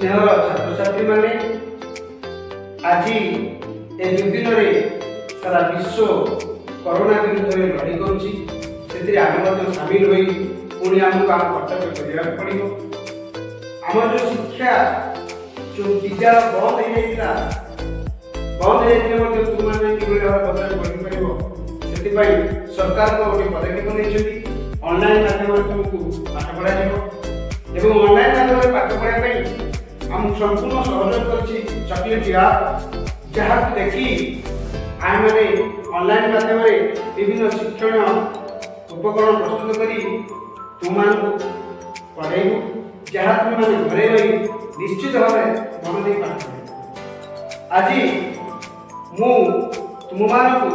ସ୍ନେହର ଛାତ୍ରଛାତ୍ରୀମାନେ, ଆଜି ଏ ଦୁର୍ଦିନରେ ସାରା ବିଶ୍ୱ କରୋନା ବିରୁଦ୍ଧରେ ଲଢ଼େଇ କରୁଛି। ସେଥିରେ ଆମେ ମଧ୍ୟ ସାମିଲ ହୋଇ ପୁଣି ଆମକୁ ଆମ କର୍ତ୍ତବ୍ୟ କରିବାକୁ ପଡ଼ିବ। ଆମର ଯେଉଁ ଶିକ୍ଷା, ଯେଉଁ ବିଦ୍ୟାଳୟ ବନ୍ଦ ହେଇଯାଇଥିଲା, ବନ୍ଦ ହେଇଯାଇଥିଲେ ମଧ୍ୟ ତୁମମାନେ କିଭଳି ଭାବରେ ବଜାରରେ ବଢ଼ିପାରିବ, ସେଥିପାଇଁ ସରକାରଙ୍କ ଗୋଟିଏ ପଦକ୍ଷେପ ନେଇଛନ୍ତି। ଅନଲାଇନ୍ ମାଧ୍ୟମରେ ତୁମକୁ ପାଠ ପଢ଼ାଯିବ ଏବଂ ଅନଲାଇନ୍ ମାଧ୍ୟମରେ ପାଠ ପଢ଼ିବା ପାଇଁ ଆମକୁ ସମ୍ପୂର୍ଣ୍ଣ ସହଯୋଗ କରିଛି ଚକୋଲେଟ୍ ଆପ୍, ଯାହାକୁ ଦେଖି ଆମେମାନେ ଅନଲାଇନ୍ ମାଧ୍ୟମରେ ବିଭିନ୍ନ ଶିକ୍ଷଣୀୟ ଉପକରଣ ପ୍ରସ୍ତୁତ କରି ତୁମମାନଙ୍କୁ ପଢ଼େଇବୁ, ଯାହା ତୁମେମାନେ ଘରେ ରହି ନିଶ୍ଚିତ ଭାବରେ ମନ ଦେଇ ପାଠ ପଢ଼ିବ। ଆଜି ମୁଁ ତୁମମାନଙ୍କୁ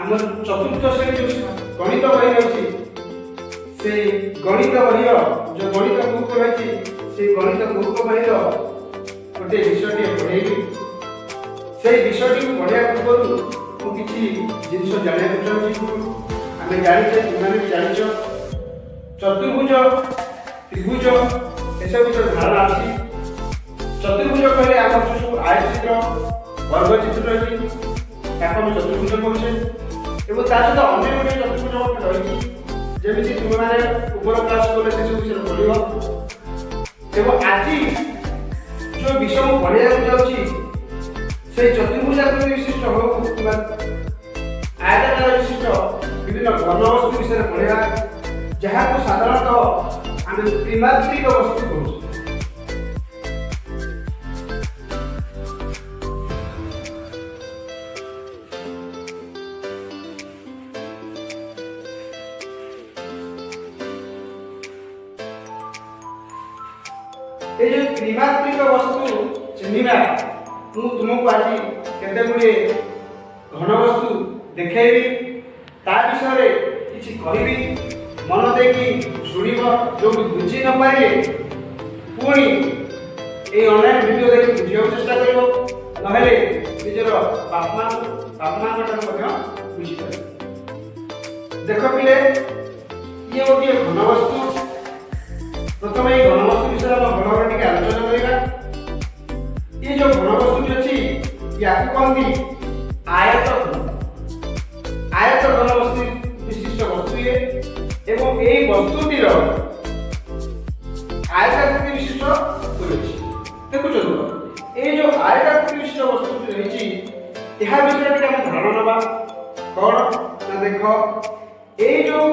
ଆମର ଚତୁର୍ଥ ଶ୍ରେଣୀ ଯେଉଁ ଗଣିତ ବହି ରହିଛି, ସେଇ ଗଣିତ ବହିର ଯେଉଁ ଗଣିତ ବୁକ୍ ରହିଛି, ସେଇ ଗଣିତ ବୁକ୍ ବହିର ଗୋଟିଏ ବିଷୟଟିଏ ପଢ଼େଇବି। ସେଇ ବିଷୟଟିକୁ ପଢ଼ିବା ପୂର୍ବରୁ ମୁଁ କିଛି ଜିନିଷ ଜାଣିବାକୁ ଚାହୁଁଛି। ଆମେ ଜାଣିଛେ, ତୁମେମାନେ ବି ଜାଣିଛ, ଚତୁର୍ଭୁଜ, ତ୍ରିଭୁଜ ଏସବୁ ବିଷୟରେ ଧାରଣା ଅଛି। ଚତୁର୍ଭୁଜ କହିଲେ ଆମର ଯେଉଁ ସବୁ ଆୟତଚିତ୍ର, ବର୍ଗଚିତ୍ର ରହିଛି, ତାକୁ ଆମେ ଚତୁର୍ଭୁଜ କହୁଛେ ଏବଂ ତା ସହିତ ଅନ୍ୟ ଗୋଟିଏ ଚତୁର୍ଭୁଜ ମଧ୍ୟ ରହିଛି। ଯେମିତି ତୁମେମାନେ ଉପର କ୍ଲାସ୍ କଲେ ସେସବୁ ବିଷୟରେ ପଢ଼ିବ। ଏବଂ ଆଜି ଯେଉଁ ବିଷୟ ମୁଁ ପଢ଼ିବାକୁ ଯାଉଛି, ସେଇ ଚତୁର୍ଭୁଜାକୃତି ବିଶିଷ୍ଟ ହଉ କିମ୍ବା ଆୟତାକାର ବିଶିଷ୍ଟ ବିଭିନ୍ନ ଘନବସ୍ତୁ ବିଷୟରେ ପଢ଼ିବା, ଯାହାକୁ ସାଧାରଣତଃ ଆମେ ତ୍ରିମାତ୍ରିକ ବସ୍ତୁ କହୁଛୁ। ଏଇ ଯେଉଁ ତ୍ରିମାତ୍ରିକ ବସ୍ତୁ ଚିହ୍ନିବା, ମୁଁ ତୁମକୁ ଆଜି କେତେ ଗୁଡ଼ିଏ ଘନ ବସ୍ତୁ ଦେଖେଇବି, ତା ବିଷୟରେ କିଛି କହିବି। ମନ ଦେଇକି ଶୁଣିବ। ଯେଉଁଠି ବୁଝି ନ ପାରିଲେ ପୁଣି ଏଇ ଅନଲାଇନ୍ ଭିଡ଼ିଓ ଦେଖି ବୁଝିବାକୁ ଚେଷ୍ଟା କରିବ, ନହେଲେ ନିଜର ବାପା ମାଙ୍କ ଠାରୁ ମଧ୍ୟ ବୁଝିପାରିବ। ଦେଖ ପିଲେ, ଇଏ ଗୋଟିଏ ଘନ ବସ୍ତୁ। ପ୍ରଥମେ ଏଇ ଘନ ବସ୍ତୁ ବିଷୟରେ ଆମେ ଭଲ ଭାବରେ ଟିକେ ଆଲୋଚନା କରିବା। ଇଏ ଯୋଉ ଘନ ବସ୍ତୁଟି ଅଛି, ୟାକୁ କହନ୍ତି ଆୟତ ଘନ। ଆୟତ ଘନ ବସ୍ତୁ ବିଶିଷ୍ଟ ବସ୍ତୁ ଇଏ ଏବଂ ଏଇ ବସ୍ତୁଟିର ଆୟତାକୃତି ବିଶିଷ୍ଟ ହୋଇଅଛି। ଦେଖୁଛନ୍ତି ତ, ଏଇ ଯୋଉ ଆୟତାକୃତି ବିଶିଷ୍ଟ ବସ୍ତୁଟି ରହିଛି, ଏହା ବିଷୟରେ ଟିକେ ଆମେ ଧାରଣା ନେବା। କ'ଣ ନା ଦେଖ, ଏଇ ଯୋଉ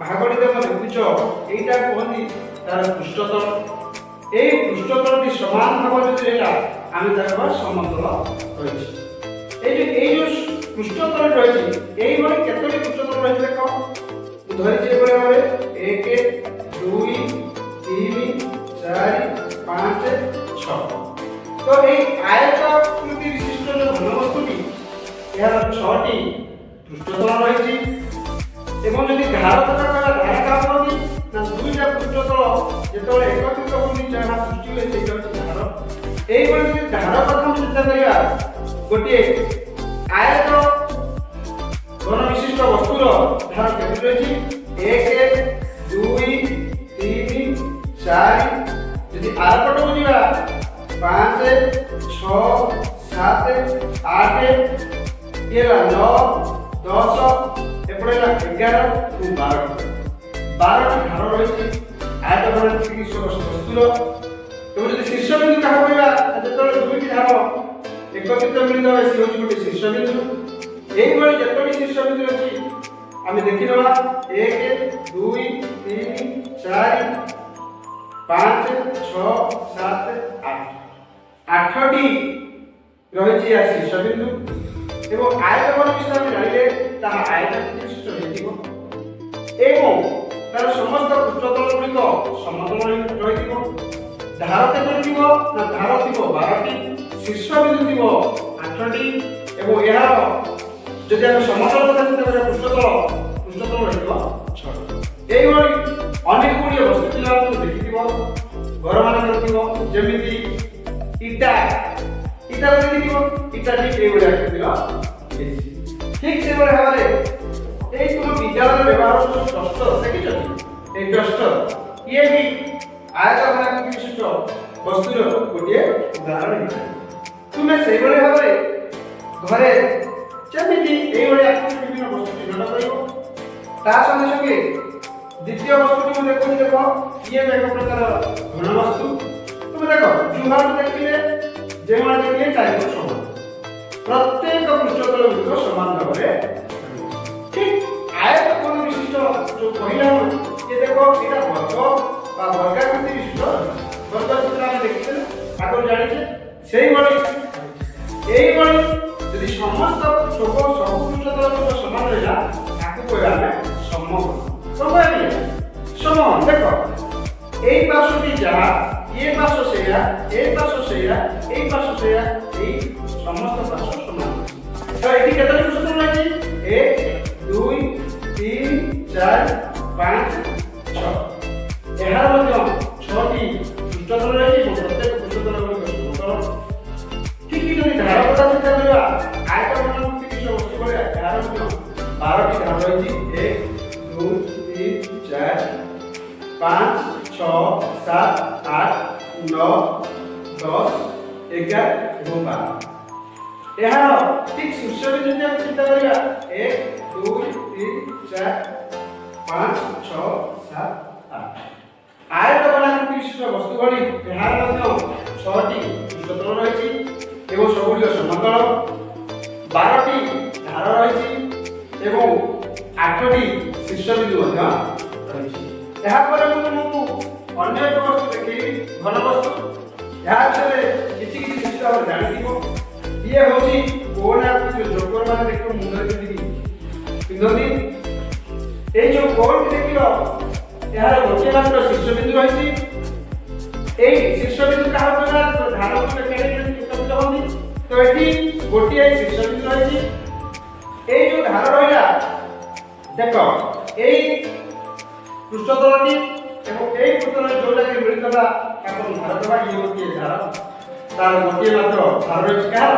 ଭାଗଟି ତମେ ଦେଖୁଛ, ଏଇଟା କୁହନ୍ତି ତାର ପୃଷ୍ଠତଳ। ଏଇ ପୃଷ୍ଠତଳଟି ସମାନ ଭାବ ଯଦି ରହିଲା, ଆମେ ତାକୁ କହିବା ସମତଳ ରହିଛି। ଏଇ ଯୋଉ ପୃଷ୍ଠତଳ ରହିଛି, ଏଇଭଳି କେତୋଟି ପୃଷ୍ଠତଳ ରହିଛି ଦେଖ। ମୁଁ ଧରିଛି ଏଭଳି ଭାବରେ, 1, 2, 3, 4, 5, 6। ତ ଏଇ ଆୟତାକୃତି ବିଶିଷ୍ଟ ଯୋଉ ଘନବସ୍ତୁଟି, ଏହାର ଛଅଟି ପୃଷ୍ଠତଳ ରହିଛି। ଏବଂ ଯଦି ଧାର କଥା କହିବା, ଧାର କାହାକୁ କୁହନ୍ତି ନା ଦୁଇଟା ପୃଷ୍ଠତଳ ଯେତେବେଳେ ଏକତ୍ରିତ ହୁଅନ୍ତି, ଯାହା ସୃଷ୍ଟି ହୁଏ, ସେଇଟା ହେଉଛି ଧାର। ଏଇଭଳି ଯଦି ଧାର କଥା ଆମେ ଚିନ୍ତା କରିବା, ଗୋଟିଏ ଆୟତ ଘନ ବିଶିଷ୍ଟ ବସ୍ତୁର ଧାର କେତେ ରହିଛି? 1, 2, 3, 4। ଯଦି ଆର ପଟକୁ ଯିବା, 5, 6, 7, 8, ଇଏ ହେଲା 9, 10, ଏପଟେ ହେଲା 11 ଏବଂ 12। 12ଟି ଧାର ରହିଛି ଆୟତ ଘନ ବସ୍ତୁର। ଏବଂ ଯଦି ଶୀର୍ଷବିନ୍ଦୁ କାହାକୁ କହିବା, ଯେତେବେଳେ ଦୁଇଟି ଧାର ଏକତ୍ରିତ ମିଳିତ ହୁଏ, ସେ ହେଉଛି ଗୋଟେ ଶୀର୍ଷବିନ୍ଦୁ। ଏଇଭଳି ଯେତୋଟି ଶୀର୍ଷବିନ୍ଦୁ ଅଛି ଆମେ ଦେଖିନେବା, 1, 2, 3, 4, 5, 6, 7, 8, ଆଠଟି ରହିଛି ଏହା ଶୀର୍ଷବିନ୍ଦୁ। ଏବଂ ଆୟତଘନ ବିଷୟରେ ଆମେ ଜାଣିଲେ, ତାହା ଆୟତାକୃତି ବିଶିଷ୍ଟ ହେଇଥିବ ଏବଂ ତାର ସମସ୍ତ ପୃଷ୍ଠତଳ ଗୁଡ଼ିକ ସମତଳ ରହିଥିବ। ଧାର କେତୋଟି ଥିବ ନା ଧାର ଥିବ 12ଟି, ଶୀର୍ଷବିନ୍ଦୁ ଥିବ ଆଠଟି। ଏବଂ ଏହାର ଯଦି ଆମେ ସମତଳ କଥା ଚିନ୍ତା କରିବା, ପୃଷ୍ଠତଳ ରହିଥିବ ଛଅଟି। ଏଇଭଳି ଅନେକ ଗୁଡ଼ିଏ ବସ୍ତୁ ପିଲାମାନଙ୍କୁ ଦେଖିଥିବ, ଘରମାନଙ୍କରେ ଥିବ। ଯେମିତି ଇଟା, ଇଟା ଦେଖିଥିବ, ଇଟା ଠିକ ଏଇଭଳି ଆକୃତିର ହେଇଛି। ଠିକ ସେଭଳି ଭାବରେ ଏଇ ତୁମ ବିଦ୍ୟାଳୟରେ ବ୍ୟବହାର ହେଉଥିବା ଡଷ୍ଟର ଦେଖିଛ କି? ଏଇ ଡଷ୍ଟର, ଇଏ ବି ଆୟତଘନାକୃତି ବିଶିଷ୍ଟ। ବସ୍ତୁର ଗୋଟିଏ ଉଦାହରଣ ହେଇଥାଏ। ତୁମେ ସେଇଭଳି ଭାବରେ ଘରେ ଯେମିତି ଏଇଭଳି ଆକୃତି ବିଭିନ୍ନ ବସ୍ତୁ ଚିହ୍ନଟ କରିବ। ତା ସଙ୍ଗେ ସଙ୍ଗେ ଦ୍ୱିତୀୟ ବସ୍ତୁଟି ମୁଁ ଦେଖୁଛି। ଦେଖ, ଇଏ ଏକ ପ୍ରକାର ଘନ ବସ୍ତୁ। ତୁମେ ଦେଖ, ଯୁଆଡୁ ଦେଖିଲେ, ଯେଉଁଆଡ଼େ ଦେଖିଲେ ଚାରିପଟ ସମାନ। ପ୍ରତ୍ୟେକ ପୃଷ୍ଠତଳ ଗୁଡ଼ିକ ସମାନ ଭାବରେ ରହିଛି। ଠିକ ଆୟତ କୋଣ ବିଶିଷ୍ଟ ଯୋଉ କହିଲା ମୁଁ, ଇଏ ଦେଖ, ଏଇଟା ବର୍ଗ ବା ବର୍ଗାକୃତି ବିଶିଷ୍ଟ ରହିଛି। ବର୍ଗ ଚିତ୍ର ଆମେ ଦେଖିଥିଲେ, ଆଗରୁ ଜାଣିଛେ, ସେଇଭଳି ରହିଛି। ଏଇଭଳି ଯଦି ସମସ୍ତ ଛୋପ ସବୁ ପୃଷ୍ଠତଳ ଗୁଡ଼ିକ ସମାନ ରହିଲା, ତାକୁ କହିବା ଆମେ ସମଘନ। କଣ କହିବା? ସମଘନ। ଦେଖ, ଏଇ ପାର୍ଶ୍ୱଟି ଯାହା, ଏ ପାର୍ଶ୍ୱ ସେଇଆ, ଏ ପାର୍ଶ୍ୱ ସେଇଆ, ଏଇ ପାର୍ଶ୍ୱ ସେଇଆ, ଏଇ ସମସ୍ତ ପାର୍ଶ୍ୱ ସମାନ। ତ ଏଠି କେତୋଟି ପୃଷ୍ଠତଳ ରହିଛି? 1, 2, 3, 4, 5, 6। ଏହାର ମଧ୍ୟ ଛଅଟି ପୃଷ୍ଠତଳ ରହିଛି ଏବଂ ପ୍ରତ୍ୟେକ ପୃଷ୍ଠତଳ ଗୁଡ଼ିକ ସମତଳ। ଠିକ ଯଦି ଧାର କଥା ଚିନ୍ତା କରିବା, ଆୟତ ଘନାକୃତି ବିଷୟ ବସ୍ତୁ ଭଳିଆ ଏହାର ମଧ୍ୟ 12ଟି ଧାର ରହିଛି। 1, 2, 3, 4, 5, 6, 7, 8, 9, 10, 11 ଏବଂ 12। ଏହାର ଠିକ ଶୀର୍ଷବିନ୍ଦୁ ଯଦି ଆମେ ଚିନ୍ତା କରିବା, 1, 2, 3, 4, 5, 6, 7, 8। ଆୟତ ଘନାକୃତି ବିଶିଷ୍ଟ ବସ୍ତୁ ଭଳି ଏହାର ମଧ୍ୟ ଛଅଟି ପୃଷ୍ଠତଳ ରହିଛି ଏବଂ ସବୁଗୁଡ଼ିକ ସମତଳ। 12ଟି ଧାର ରହିଛି ଏବଂ ଆଠଟି ଶୀର୍ଷବିନ୍ଦୁ ମଧ୍ୟ ରହିଛି। ଏହାପରେ ମୁଁ ତୁମକୁ ଅନ୍ୟ ଏକ ବସ୍ତୁ ଦେଖେଇବି, ଘନ ବସ୍ତୁ। ଏହା ବିଷୟରେ କିଛି କିଛି ନିଶ୍ଚିତ ଭାବରେ ଜାଣିଥିବ। ଇଏ ହେଉଛି କୋନ୍ ଆକୃତିର। ଜୋକର ମାନେ ଦେଖିବ ମୁଣ୍ଡରେ ପିନ୍ଧିକି ପିନ୍ଧନ୍ତି। ଏଇ ଯୋଉ କୋନ୍ଟି ଦେଖିଲ, ଏହାର ଗୋଟିଏ ମାତ୍ର ଶୀର୍ଷବିନ୍ଦୁ ରହିଛି। ଏଇ ଶୀର୍ଷବିନ୍ଦୁ କାହା ଦ୍ୱାରା? ଧାର ଗୁଡ଼ିକ ଏକାଠି ଏକତ୍ରିତ ହୁଅନ୍ତି। ତ ଏଠି ଗୋଟିଏ ଶୀର୍ଷବିନ୍ଦୁ ରହିଛି। ଏଇ ଯୋଉ ଧାର ରହିଲା, ଦେଖ, ଏଇ ପୃଷ୍ଠତଳଟି ଏବଂ ଏଇ ପୃଷ୍ଠତଳ ଯୋଉ ଜାଗାରେ ମିଳିତ ହେବା, ତାକୁ ଆମେ ଧାର ଦେବା। ଇଏ ଗୋଟିଏ ଧାର, ତାର ଗୋଟିଏ ମାତ୍ର ଧାର ରହିଛି। କାହାର?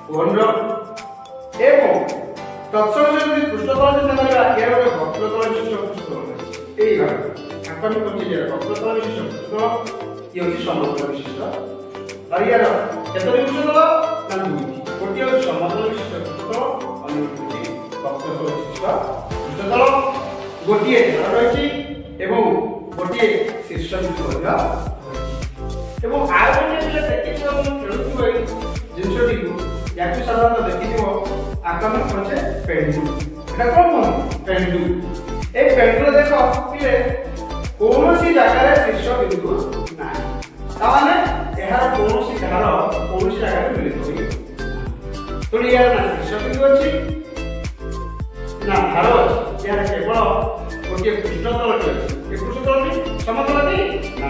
କୋନ୍ର। ଏବଂ ତତ୍ସଙ୍ଗେ ଯଦି ପୃଷ୍ଠତଳ ଚିନ୍ତା କରିବା, ଏହାର ଗୋଟେ ବକ୍ରତଳ ବିଶିଷ୍ଟ ପୃଷ୍ଠତଳ ରହିଛି। ଏଇ ଭାବେ ତାକୁ ଆମେ କହୁଛେ ଯେ ବକ୍ରତଳ ବିଶିଷ୍ଟ ପୃଷ୍ଠତଳ। ଇଏ ହେଉଛି ସମତଳ ବିଶିଷ୍ଟ। ଆଉ ୟାର କେତୋଟି ପୃଷ୍ଠତଳ ନା ଦୁଇଟି। ଗୋଟିଏ ହେଉଛି ସମତଳ ବିଶିଷ୍ଟ ପୃଷ୍ଠତଳ, ଅନ୍ୟ ଗୋଟିଏ ହେଉଛି ବକ୍ରତଳ ବିଶିଷ୍ଟ ପୃଷ୍ଠତଳ। ଗୋଟିଏ ଧାର ରହିଛି ଏବଂ ଗୋଟିଏ ଶୀର୍ଷବିନ୍ଦୁ ମଧ୍ୟ ରହିଛି। ଏବଂ ଆଉ ଗୋଟିଏ ପିଲା ଦେଖିଥିବ, ମୁଁ ଖେଳୁଥିବ ଏଇ ଜିନିଷଟିକୁ, ୟାକୁ ସାଧାରଣତଃ ଦେଖିଥିବ। ଆକୁ ଆମେ କହୁଛେ ପେଣ୍ଡୁ। ଏଟା କଣ କୁହନ୍ତି? ପେଣ୍ଡୁ। ଏଇ ପେଣ୍ଡୁରେ ଦେଖ ପିଲେ, କୌଣସି ଜାଗାରେ ଶୀର୍ଷ ବିନ୍ଦୁ ନାହିଁ। ତାମାନେ ଏହାର କୌଣସି ଧାର କୌଣସି ଜାଗାରେ ମିଳିତ ହୋଇ ନାହିଁ। ତେଣୁ ଏହାର ନା ଶୀର୍ଷ ବିନ୍ଦୁ ଅଛି ନା ଧାର ଅଛି। ଏହାର କେବଳ ଗୋଟିଏ ପୃଷ୍ଠତଳଟି ଅଛି। ଏ ପୃଷ୍ଠତଳଟି ସମତଳ କି ନା,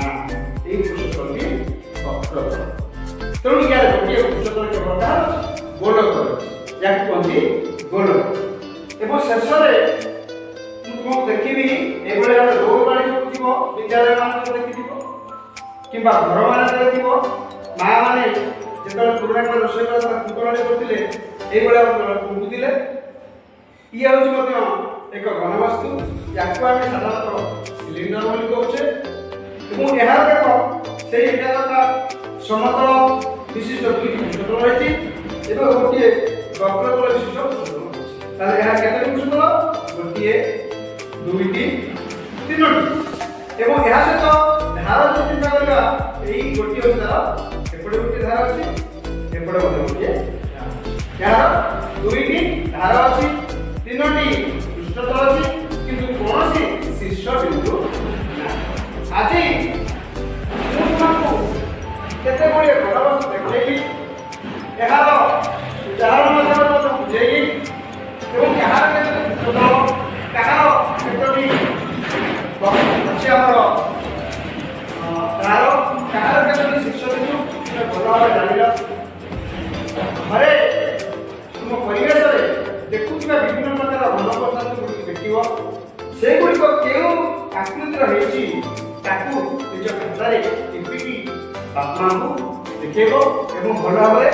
ଏଇ ପୃଷ୍ଠତଳଟି ବକ୍ରତଳ। ତେଣୁ ୟାର ଗୋଟିଏ ପୃଷ୍ଠତଳ କେବଳ କାହାର ଅଛି? ଗୋଲକର ଅଛି। ଯାହାକୁ କୁହନ୍ତି ଗୋଲକ। ଏବଂ ଶେଷରେ ମୁଁ ତୁମକୁ ଦେଖିବି, ଏଇଭଳି ଭାବେ ରୋଲ ବାଡ଼ି ଯୋଉ ଥିବ, ବିଦ୍ୟାଳୟ ମାନଙ୍କରେ ଦେଖିଥିବ କିମ୍ବା ଘରମାନଙ୍କରେ ଥିବ। ମା ମାନେ ଯେତେବେଳେ ପୁରୁଣା କାଳରେ ରୋଷେଇ କରିବା କୁଙ୍କଣାଳି କରୁଥିଲେ, ଏଇଭଳି ଭାବେ କୁଙ୍କୁଥିଲେ। ଇଏ ହେଉଛି ମଧ୍ୟ ଏକ ଘନବସ୍ତୁ। ୟାକୁ ଆମେ ସାଧାରଣତଃ ସିଲିଣ୍ଡର ବୋଲି କହୁଛେ। ଏବଂ ଏହାର ଦେଖ, ସେଇ ଏକା କଥା, ସମତଳ ବିଶିଷ୍ଟ ଦୁଇଟି ପୃଷ୍ଠତଳ ରହିଛି ଏବଂ ଗୋଟିଏ ବକ୍ରତଳ ବିଶିଷ୍ଟ ପୃଷ୍ଠତଳ ରହିଛି। ତାହେଲେ ଏହା କେତୋଟି ପୃଷ୍ଠତଳ? ଗୋଟିଏ, ଦୁଇଟି, ତିନୋଟି। ଏବଂ ଏହା ସହିତ ଧାର ଯଦି ଚିନ୍ତା କରିବା, ଏଇ ଗୋଟିଏ ହେଉଛି ତାର, ଏପଟେ ଗୋଟିଏ ଧାର ଅଛି, ଏପଟେ ମଧ୍ୟ ଗୋଟିଏ ଧାର ଅଛି। ଏହାର ଦୁଇଟି ଧାର ଅଛି, ତିନୋଟି ପୃଷ୍ଠତଳ ଅଛି, କିନ୍ତୁ କୌଣସି ଶୀର୍ଷ ବିନ୍ଦୁ ନାହିଁ। ଆଜି ମୁଁ ତୁମକୁ କେତେ ଗୁଡ଼ିଏ ଘନବସ୍ତୁ ଦେଖେଇଲି, ଏହାର ଉଦାହରଣ ମାଧ୍ୟମରେ ମଧ୍ୟ ବୁଝେଇଲି ଏବଂ କାହାର କେତୋଟି ପୃଷ୍ଠତଳ, କାହାର କେତୋଟି ଅଛି ଆମର ଧାର, କାହାର କେତୋଟି ଶୀର୍ଷବିନ୍ଦୁ, ତୁମେ ଭଲ ଭାବରେ ଜାଣିଲ। ଘରେ ତୁମ ପରିବେଶରେ ଦେଖୁଥିବା ବିଭିନ୍ନ ପ୍ରକାର ଘନ ପଦାର୍ଥ ଗୁଡ଼ିକୁ ଦେଖିବ। ସେଗୁଡ଼ିକ କେଉଁ ଆକୃତିର ହେଇଛି, ତାକୁ ନିଜ ଖାତାରେ ଟିପିକି ବାପା ମାଙ୍କୁ ଦେଖେଇବ ଏବଂ ଭଲ ଭାବରେ